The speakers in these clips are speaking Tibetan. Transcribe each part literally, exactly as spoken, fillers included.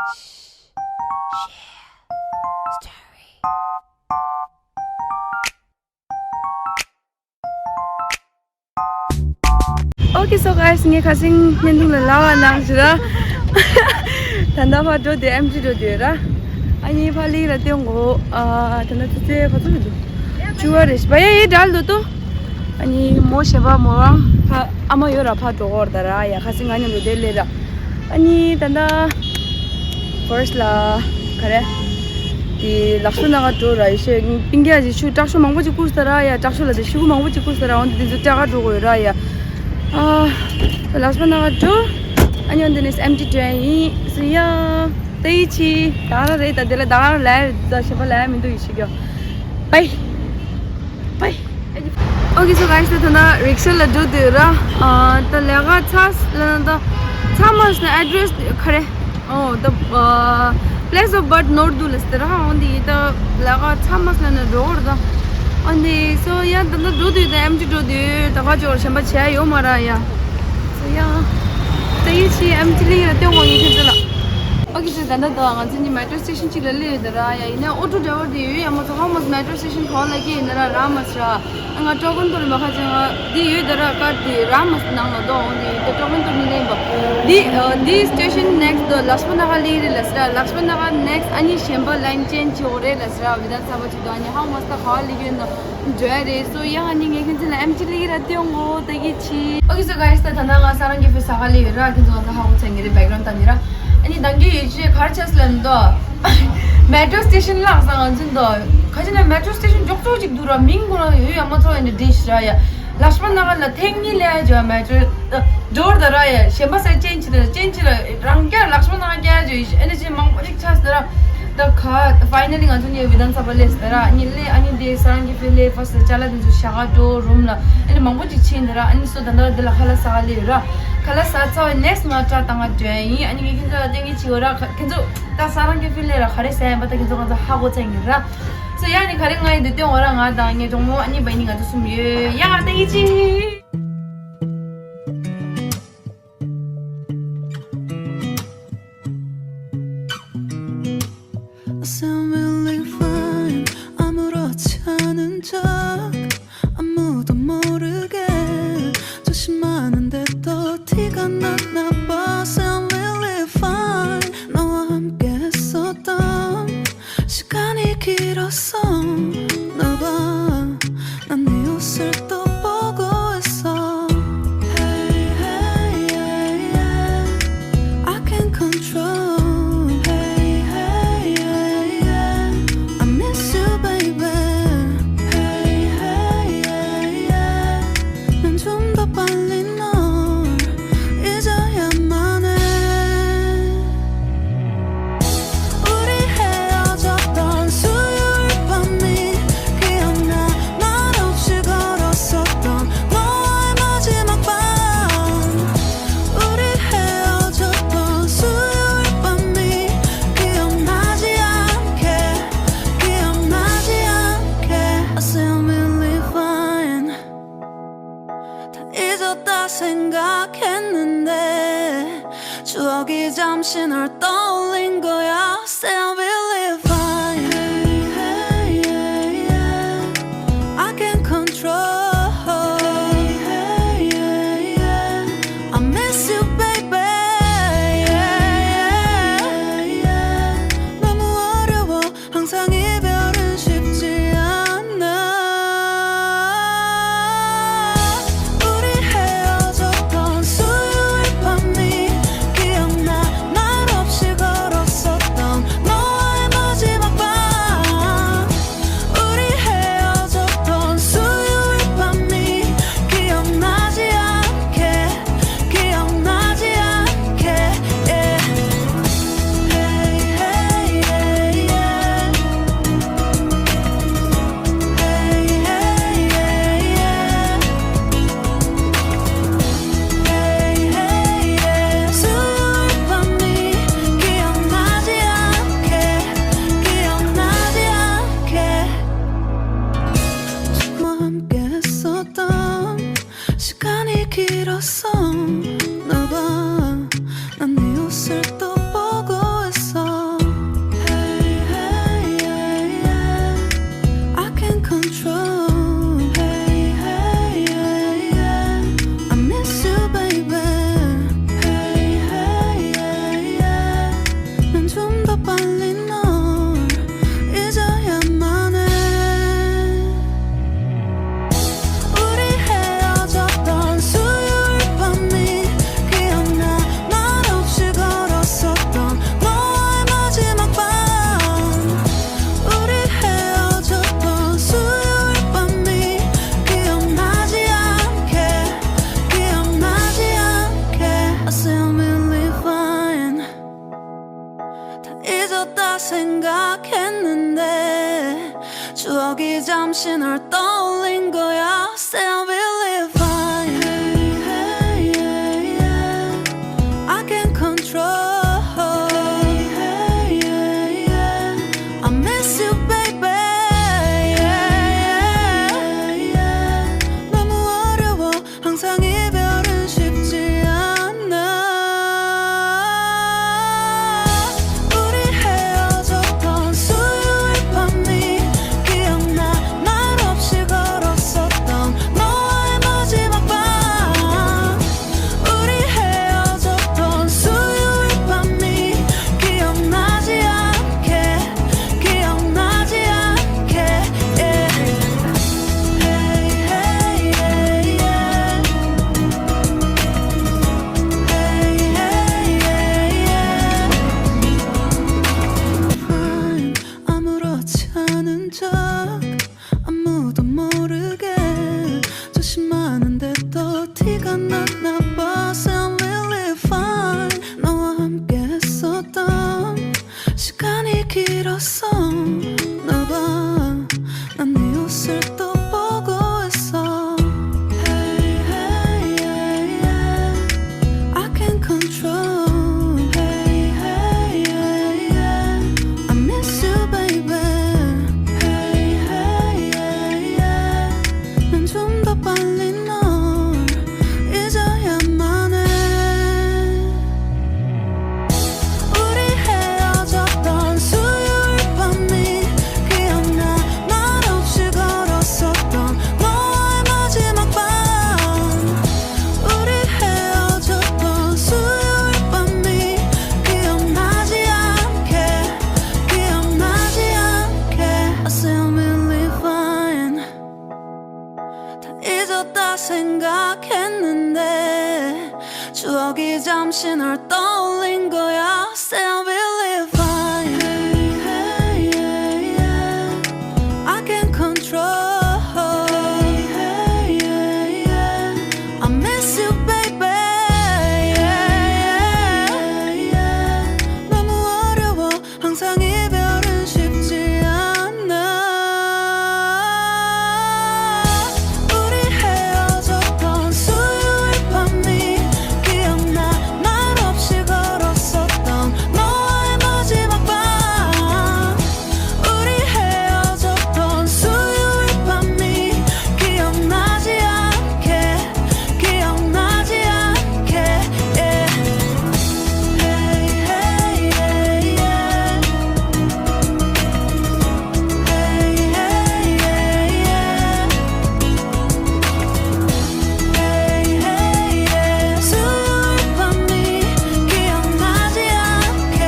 Okay, so guys, ངས་ཁ་སང་བརྙན་ཐུང་ལ་ལབ་པ་ནང་བཞིན་ར། ད་ལྟ་ཕར་འགྲོ་དུས་ཨེམ་ཊི་འགྲོ་དུས་ར། ཨ་ནི་ཕར་ལི་ར་སྟོན་གོ། ཨ། ད་ལྟ་ཙི་ཙི་ག་ཚོད་འདུག་བཅུ་པ་རེད། བ་ཡ་ཡི་འདྲ་ལོ་ཏོ། ཨ་ནི་མོ་གཞན་པ་མོ་རང་ཕ་ཨ་མ་ཡོད་ར་ཕར་འགྲོ་གོ་ར། ད་ར་ཡ་ཁ་སང་ང་མཉམ་དུ་དེ་ལས་ར། ཨ་ནི་ད་ལྟ་first ལ་ག་རེ། དེ་ལགས་པ་ན་ག་འགྲོ་ར་ཡི་ཤེས། པིང་རྒྱ་ཅིག་ཤུ་དྲག་ཤོས་མང་པོ་ཅིག་བསྐུར་ས་ར་ཡ། དྲག་ཤོས་ལ་དེ་ཤུ་གུ་མང་པོ་ཅིག་བསྐུར་ས་ར། འོན་ཏེ་དེ་ཚོ་སྐྲ་ག་འགྲོ་གོ་ཡོད་ར་ཡ། ཨ། ལགས་པ་ན་ག་འགྲོ། ཨ་ནི་འོན་ཏེ་ནས་ཨེམ་ཊི་འགྲོ་ཡ་ཡིན། སུ་ཡ། ད་ཡི་ཆི། ད་ར་རེད། ད་དེ་ལ་ད་ག་ར་ལ་ཡ་ད་ཞེ་པོ་ལ་ཡ་མི་འདུག་ཡི་ཤེས་ཀྱོ། Bye. Bye. Okay, so guys, ད་ད་ལྟ་རིག་ཤ་ལ་འགྲོ་དུས་ར། ཨ། ད་ལས་ཀ་ཚར་ལ་ན་ད་ཚར་མ་སོང་ན་ཨེ་ཌི་རེ་སི་ག་རེ། ཨོ་ད། ཨ། place of birth ནོར་འདུག་ལ་ཟེར་ར། འོན་ཏེ་ད་ལས་ཀ་ཚར་མ་སོང་ན་འགྲོ་གི་རེད་ད། འོན་ཏེ་སོ་ཡ་ད་ལྟ་འགྲོ་དུས་ད་ཨེམ་ཆི་འགྲོ་དུས་ད་ག་ཅོག་གཞན་པ་བྱས་ཡོད་མ་ར་ཡ། སོ་ཡ། ད་ཡི་ཆི་ཨེམ་ཆི་ལིང་ལ་སྟོན་དགོས་ཡིན་ཁྱེད་ཚོ་ལ། Okay, so ད་ལྟ་ད་ང་ཚོ་གཉིས་མེ་ཊོ་སི་ཊེ་ཤན་གཅིག་ལ་སླེབས་ཡོད་ད་ར་ཡ། ཡིན་ན་ཨོ་ཊོ་ཌ་རའི་བར་དེ་ཡོད་ཡ་མ་ཚོ། ཧའོ་མ་སི་མེ་ཊོ་སི་ཊེ་ཤན་ག་པར་ལ་སྐྱེལ་ཡིན་ན་ར་རག་མ་སོང་ར། ང་ཊོ་ཀོན་ཐོབ་ཡིན་པ་ཁ་ཅིག་ང་འདི་ཡོད་ད་ར། ཀར་དེ་རག་མ་སོང་ནང་ལ་འདུག་འོན་ཏེ་ད་ཊོ་ཀོན་ཐོབ་ནི་ལེན་པ། འདི་ཨ་འདི་སི་ཊེ་ཤན་ནེག་སི་ཊི་དུ་ལགས་པ་ན་ག་སླེབས་རེད་ལ་ཟེར་ར། ལགས་པ་ན་ག་ནེག་སི་ཊི་ཨ་ནི་གཞན་པ་ལའིན་ཅེན་ཇི་བྱེད་དགོས་རེད་ལ་ཟེར་ར། བི་དྷན་ས་བྷ་ཆེད་དུ། ཨ་ནི་ཧའོ་མ་སི་ད་ག་པར་སླེབས་ཡོད་ན་འགྲོ་ཡ་རེད། སོ་ཡ་ཨ་ནི་ངས་ཁྱེད་ཚོ་ལ་ཨེམ་ཆི་ལིང་ར་སྟོན་དགོས་ད་གི་ཆི། Okay, so guys, ད་ད་ནང་ང་ས་རང་གི་ཕི་ས་ག་ལེ་ཡོད་ར། ཁྱེད་ཚོ་ང་ཚོ་ཧ་གོ་ཚར་ངེས་རེད། བེག་གྷ་རའུན་ཌི་ད་ནི་ར། ཨ་ནི་དང་གི་ཡོད་ཅེ་གར་ཆས་ལ་འདུག་མེ་ཊོ་སི་ཊེ་ཤན་ལགས་ས་ང་ཚོ་འདུག་ཁ་ཅིག་ན་མེ་ཊོ་སི་ཊེ་ཤན་ཅོག་ཅོག་ཅིག་འདུག་ར། མིང་ཁོ་རང་ཡོད་ཡ་མ་ཚོ་ཨེ་འདྲ་འདྲེས་ཤི་ར་ཡ། ལགས་པ་ན་ག་ལ་ཐེངས་གཉིས་ལས་ཡ་ཇོ་མེ་ཊོ་འགྲོ་ད་ར་ཡ། གཞན་པ་ས་ཅེན་ཇི་ད་ཅེན་ཇི་ར་རང་རྒྱ་ལགས་པ་ན་ག་རྒྱ་ཇོ་ཡི་ཨེ་འདྲ་ཅེ་མང་པོ་ཅིག་ཆགས་ད་ར། ད་ག་ཕའི་ནལ་ལི་ང་ཚོ་གཉིས་བི་དྷན་ས་བྷ་སླེབས་ཟེར་ར། ཨ་ནི་སླེབས་ཨ་ནི་དེ་ས་རང་གི་ཕི་སླེབས་ཕར་སི་ཅ་ལག་དེ་ཚོ་བཞག་ག་འགྲོ་རུམ་ལ། ཨ་ནི་མང་པོ་ཅིག་ཕྱིན་ཟེར་ར། ཨ་ནི་སོ་ད་ལྟ་འདི་ལ་ཁ་ལག་ཟ་ག་སླེབས་ཡོད་ར། ཁ་ལག་ཟ་ཚར་བའི་ནེག་སི་ཊི་ང་ཊ་ཊ་བཏང་ག་འགྲོ་ཡ་ཡིན། ཨ་ནི་ངས་ཁྱེད་ཚོ་ལ་སྟོན་གི་བྱེད་འོ་ར། ཁྱེད་ཚོ་ད་ས་རང་གི་ཕི་སླེབས་ར་ག་རེ་ཟ་ཡིན་པ་ད་ཁྱེད་ཚོ་ང་ཚོ་ཧ་གོ་ཚར་ཡིན་ར། སོ་ཡ་ནི་ག་རེ་ང་ཡི་འདི་སྟོན་འོ་ར། ང་དང་ངའི་གྲོགས་མོ་ཨ་ནི་བ་ནི་ང་ཚོ་གསུམ་ཡོད་ཡ། ང་སྟོན་གི་བྱེད། I'm really fine. 아무렇지 않은 척 아무도 모르게 조심하는데 또 티가 나나 봐. I'm really fine. 너와 함께 했었던 시간이 길었어. 나 봐. 난 네 옷을 또 보고 있어. Hey, hey, yeah, yeah. I can't control. Hey, hey, yeah, yeah. I miss you, baby. Hey, hey, yeah, yeah. 난 좀 더 빨리 널 잊어야만 해. 우리 헤어졌던 수요일 밤이 기억나. 말없이 걸었었던 너와의 마지막 밤. 우리 헤어졌던 수요일 밤이 기억나지 않게, 기억나지 않게. I say I'm really fine. 다 잊었다 생각했는데 추억이 잠시 널 떠올린 거야. Still believe I, hey, hey, yeah, yeah. I can't control. Hey, hey, yeah, yeah. I miss you, baby. Yeah, yeah, yeah. 너무 어려워. 항상 이별은 쉽지 않아. 우리 헤어졌던 수요일 밤이 기억나. 말없이 걸었었던 너와의 잊었다 생각했는데 추억이 잠시 널 떠올린 거야. Say I will be fine. Hey, hey, yeah, yeah. I can control. Hey, hey, yeah, yeah. I miss you, baby. Yeah, yeah, yeah. 너무 어려워. 항상 이별은 쉽지 않아. 우리 헤어졌던 수요일 밤이 기억나. 말없이 걸었었던 너와의 마지막 밤. 우리 헤어졌던 수요일 밤이 기억나지 않게, 기억나지 않게. Yeah. Hey, hey, yeah, yeah. Hey, hey, yeah, yeah. Fine, 아무렇지 않은 척, 아무도 모르게 조심하는데 또 티가 났나 봐. Say I'm really fine. 너와 함께 했었던 시간이 길었어. 나 봐, 난 네 옷을 또 보고 있어. Hey, hey, yeah, yeah. I can't control. Hey, hey, yeah, yeah. I miss you, baby. Hey, hey, yeah, yeah. 난 좀 더 빨리 널 잊어야만 해. 우리 헤어졌던 수요일 밤이 기억나. 말없이 걸었었던 너와의 마지막 밤. 우리 헤어졌던 수요일 밤이 기억나지 않게, 기억나지 않게. I say I'm really fine. 다 잊었다 생각했는데 추억이 잠시 널 떠올린 거야. Say I will be fine. Hey, hey, yeah, yeah. I can control. Hey, hey, yeah, yeah. I miss you, baby. Yeah, yeah, yeah. 너무 어려워. 항상 이별은 쉽지 않아. 우리 헤어졌던 수요일 밤이 기억나. 말없이 걸었었던 너와의 마지막 밤. 우리 헤어졌던 수요일 밤이 기억나지 않게, 기억나지 않게. Yeah. Hey, hey, yeah, yeah. Hey, hey, yeah, yeah. Hey, hey, yeah. 수요일 밤이 기억나지 않게,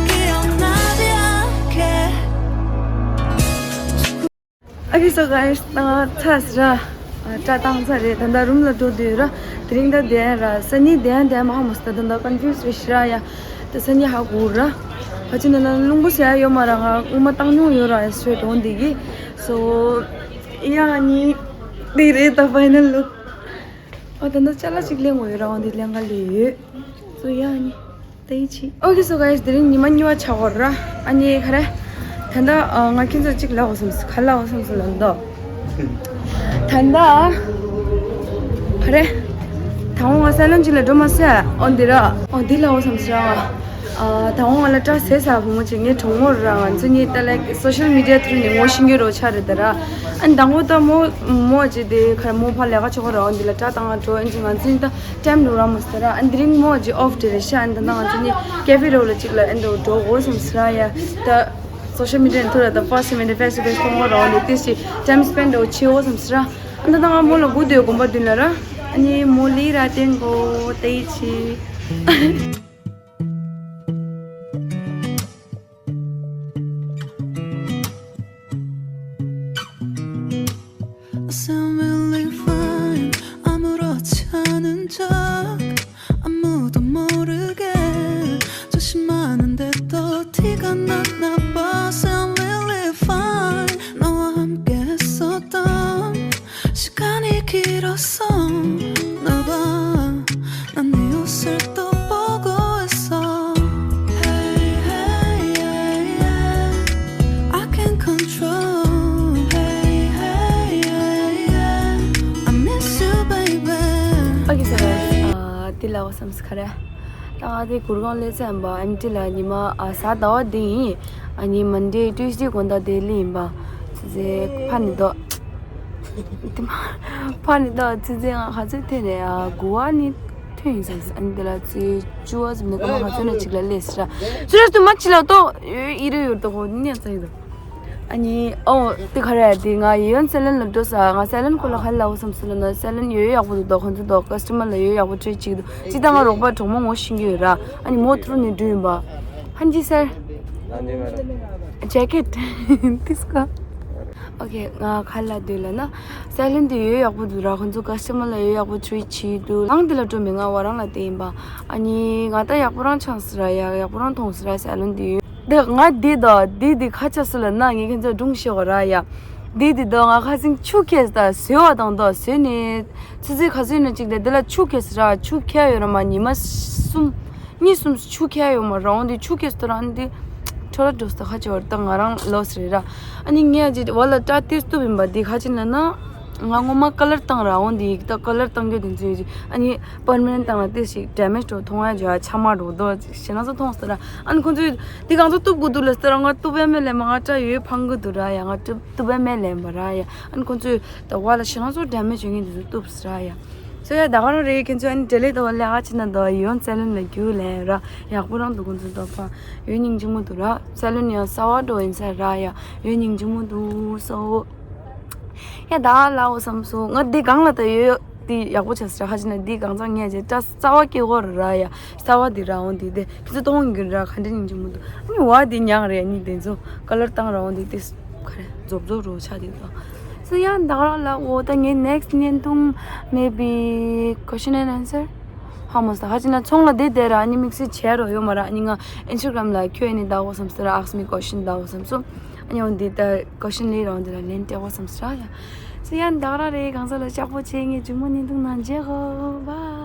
기억나지 않게. Okay, so guys, ད་ཚར་སི་ར། ཨ། སྐྲ་བཏང་ཚར་རེད། ད་ལྟ་རུམ་ལ་འགྲོ་དུས་ར། དེ་རིང་ད་བསྡད་ར། སང་ཉིན་བསྡད་ཡ་བསྡད་མ་ཧ་མོ་སི། ད་ད་ལྟ་ཀོན་ཕིའུ་སི་རེད་ཤི་ར་ཡ། ད་སང་ཉིན་ཧ་གོ་ར། ཧ་ཅི་ན་ན་རླུང་བུ་ཟེར་ཡ་ཡོད་མ་ར། ང་སྔོན་མ་བཏང་མྱོང་ཡོད་ར། ཡ་སི་ཊི་རེ་ཊི་འོང་དེ་གི། སོ། ཡ་ནི། དེ་རེད་ད་ཕའི་ནལ་ལུག་ཨ། ད་ལྟ་ཅ་ལག་ཅིག་ལེན་དགོས་ཡོད་ར། འོང་དེ་ལེན་ག་ལས་ཡོད། སོ་ཡ་ནི། ཏེ་ཆི། Okay, so guys, དེ་རིང་ཉི་མ་གཉིས་པ་ཆགས་ཡོད་ར། ཨ་ནི་ག་རེ། ད་ལྟ་ཨ། ང་ཁྱེད་ཚོ་གཅིག་ལབ་དགོས་བསམ་སོང་། ག་ལབ་དགོས་བསམ་སོང་ལབ་དོ། ད་ལྟ་ག་རེ། ད་འོང་ང་སེ་ལོན་གཅིག་ལ་འགྲོ་མ་སོང་། འོ་འདི་ར། འོ་འདི་ལབ་དགོས་བསམ་སོང་ར། ཨ། ད་འོང་ང་ལ་སྐྲ་ཟེར་ས་བུ་མོ་གཅིག་ངའི་གྲོགས་མོ་ར། ང་ཚོ་གཉིས་ད་ལེགས་སོ་ཤལ་མི་ཌི་ཡ་ཐུ་རུ་ནས་ངོ་ཤེས་ཀྱི་རོ་ཆགས་རེད་ད་ར། ཨ་ནི་ད་འོང་ད་མོ་མོ་གཅིག་དེ་ག་རེ། མོ་ཕར་ལས་ཀ་ཆོག་ག་ར། འོ་འདི་ལ་སྐྲ་བཏང་ང་འགྲོ། ཨ་ནི་ང་ཚོ་གཉིས་ད། ཊའིམ་འགྲོ་ར་མོ་སི་ད་ར། ཨ་ནི་དེ་རིང་མོ་གཅིག་ཨོཕ་ཌེ་རེད་ཤག་ཨ་ནི་ད་ང་ཚོ་གཉིས་ཀེ་ཕེ་རོ་ལ་གཅིག་ལ་ཨེ་འགྲོ་འགྲོ་དགོས་བསམ་སོང་ར་ཡ། ད་སོ་ཤལ་མི་ཌི་ཡ་ཐུ་ར། ད་ཕར་སི་མི་ཌི་ཡ་ཕེ་སི་ཊུ་ཕེ་སི་མཐོང་གོ་ར། འོ་ནི་ཏིས་ཅིག་ཊའིམ་སི་པེན་ཌ་འགྲོ་བྱེད་དགོས་བསམ་སོང་ར། ཨ་ནི་ད་ང་མོ་ལ་སྒུག་སྡོད་དགོངས་པ་འདུན་ལ་ར། ཨ་ནི་མོ་ལི་ར་བསྟན་གོ་ཏེ་ཆི། I sound really fine. 아무렇지 않은 척 아무도 모르게 조심하는데 또 티가 나나 봐. I sound really fine. 너와 함께 했었던 시간이 길었어. 나 봐. 난 네 옷을 또 보고 있어. Hey, hey, རེད། ད་ང་དེ་གུར་གང་སླེབས་ཚར་ཡིན་པ། ཨེམ་ཊི་ལ་ཉི་མ་ཨ་གཟའ་ཟླ་བ་འདི་ཡིན། ཨ་ནི་མན་ཌེ་ཊུས་ཌེ་དགོང་དག་དེ་སླེབས་ཡིན་པ། ཙི་ཙི་ཕ་ནི་དོ། དེ་མ་ཕ་ནི་དོ་ཙི་ཙི་ང་ག་ཚོད་ཐོན་རེད། ཨ་དགུ་བ་ནི་ཐོན་ཡིན་ཟེར། ཨ་ནི་དེ་ལ་ཙི་བཅུ་བ་ཙམ་ནས་སྐར་མ་ག་ཚོད་ན་གཅིག་ལ་སླེབས་ཟེར། ཙི་ར་ཏུ་མ་ཅི་ལ་ཏོ་ཨི་རུ་ཡོད་དོ་ཧོ་ནི་ཙ་ཡི་དོ། ཨ་ནི་ཨོ་དེ་ག་རེ་དེ་ང་ཡོན་སེ་ལན་ལ་འགྲོ་ས། ང་སེ་ལན་ཁོ་ལ་ཧ་ལ་འོ་བསམ་སོ་ལ་ན། སེ་ལན་ཡོད་ཡག་པོ་འདུག་དོ། ཁོང་ཚོ་དོ་ཀ་སི་ཊ་མར་ལ་ཡོད་ཡག་པོ་ཁྲིད་བྱེད་ཀྱི་འདུག་ཅི་ད་ང་རོགས་པ་གྲོགས་མོ་ངོ་ཤེས་ཀྱི་ཡོད་ར། ཨ་ནི་མོ་ཐུ་རུ་ནས་འགྲོ་ཡིན་པ། ཧན་ཇི་སར། ཇེ་ཀེ་ཊི་ཏིས་ཀ། ཨོ་ཁེ། ང་ཁ་ལ་འདོད་ལ་ན། སེ་ལན་དེ་ཡོད་ཡག་པོ་འདུག་ར། ཁོང་ཚོ་ཀ་སི་ཊ་མར་ལ་ཡོད་ཡག་པོ་ཁྲིད་བྱེད་ཀྱི་འདུག་ལང་དེ་ལ་འགྲོ་མི་ང་བ་རང་ལ་བལྟས་ཡིན་པ། ཨ་ནི་ང་ད་ཡག་པོ་རང་ཆགས་སི་ར་ཡ། ཡག་པོ་རང་མཐོང་སི་ར་སེ་ལན་དེ་ཡོད། འདི་ང་འདི་དང་འདི་འདི་ཁ་ཆ་སུ་ལ་ན་ངས་ཁྱེད་ཚོ་སྒྲུང་བཤད་གོ་ར་ཡ། འདི་འདི་དང་ང་ཁ་སང་ཆུ་ཁྱེར་ད་ཟོས་བ་དང་དོ་ཟོས་ནས་ཚི་ཚི་ཁ་ཟོས་ནས་ཅིག་དེ་འདི་ལ་ཆུ་ཁྱེར་སི་ར། ཆུ་ཁྱེར་ཡོད་ར་མ་ཉི་མ་གསུམ་གཉིས་གསུམ་ཆུ་ཁྱེར་ཡོད་མ་རང་འདི་ཆུ་ཁྱེར་སི་དོ་རང་འདི་ཁྲོ་ལ་འགྲོ་སི་ད་ཁ་ཆ་བར་ད་ང་རང་ལོ་སི་རེད་ར། ཨ་ནི་ངས་ཅི་བ་ལ་སྐྲ་ཏིར་སྟུབ་ཡིན་པ་འདི་ཁ་ཆེ་ན་ན། ང་ངོ་མ་ཀ་ལར་བཏང་ར་འོང་འདི་ཡིག་ད་ཀ་ལར་བཏང་རྒྱུ་དེ་ཚོ་ཡོད་ཅིག་ཨ་ནི་པར་མ་ནེན་ཊི་བཏང་ལ་ཏིག་ཞིག་ཌེ་མེཇ་འགྲོ་མཐོང་ཡ་ཇོ་ཡ་ཆ་མ་འགྲོ་དོ་ཞེ་ན་ཚོ་མཐོང་སྟེ་ར། ཨ་ནི་ཁོང་ཚོས་འདི་གང་ཚོ་གཏུབ་དགོས་འདུག་ལ་སྟེ་ར། ང་གཏུབ་ཡ་མེད་ལས་མ་ང་སྐྲ་ཡོད་ཕང་གི་འདུག་ར་ཡ། ང་གཏུབ་གཏུབ་ཡ་མེད་ལས་མ་ར་ཡ། ཨ་ནི་ཁོང་ཚོས་ད་བ་ལ་ཞེ་ན་ཚོ་ཌེ་མེཇ་ཡོད་ངེས་འདི་ཚོ་གཏུབ་སི་ར་ཡ། སོ་ཡ་ད་ག་རང་རེད། ཁྱེད་ཚོ་ཨ་ནི་འབྲེལ་ལས་ད་བ་ལས་ཨ་ཅི་ན་དོ་ཡོན་སེ་ལོན་ལ་རྒྱུག་ལས་ར། ཡག་པོ་རང་འདུག་ཁོང་ཚོ་དོ་ཕ་ཡོད་སྙིང་རྗེ་མོ་འདུག་ར། སེ་ལོན་ཡང་གསར་བ་འགྲོ་ཡིན་ས་ར་ཡ། ཡོད་སྙིང་རྗེ་མོ་འདུག་སོ། ཡ་ད་ལའོ་བསམ་སོང་། ང་འདི་གང་ལ་ད་ཡོད་ཡོད་འདི་ཡག་པོ་བྱས་ཟེར་ཧ་ཅི་ན་འདི་གང་ཚང་ངས་བྱས་སྐྲ་རྩ་བ་སྐྱེ་གོ་ར་ཡ། རྩ་བ་འདི་ར་འོང་འདི་དེ་ཁྱི་ཚོ་གཏོང་གི་ར་ག་འདྲ་སྙིང་རྗེ་མོ་འདུག་ཨ་ནི་བ་འདི་ཉག་རེད། ཨ་ནི་དེ་ཚོ་ཀ་ལར་བཏང་ར་འོང་འདི་དེ་ག་རེ་རྫོབ་རྫོབ་རོ་ཆ་འདི་དང་སོ་ཡ་ད་ག་རང་ལའོ། ད་ངའི་next་བརྙན་ཐུང་maybe question and answer ཧ་མོ་ས་ཧ་ཅི་ན་ཚོང་ལ་བསྡད་བསྡད་ར། ཨ་ནི་དམིགས་བསལ་བྱས་རོ་ཡོད་མ་ར། ཨ་ནི་ང་Instagram་ལ་Q and A་ལྟ་བ་བསམ་སོང་ར། Ask me question་ལྟ་བ་བསམ་སོང་། ཨ་ནི་འོ་འདི་ལྟ་question་ལས་རང་འདི་ལ་ལན་སྤྲད་བ་བསམ་སོང་ར་ཡ། སོ་ཡ་ད་ག་རང་རེད། གང་ཟག་ལ་ལྕགས་པོ་ཆེ། ངས་ཇུ་མོ་ནི་འདུག་ན་མཇལ་གོ་བ།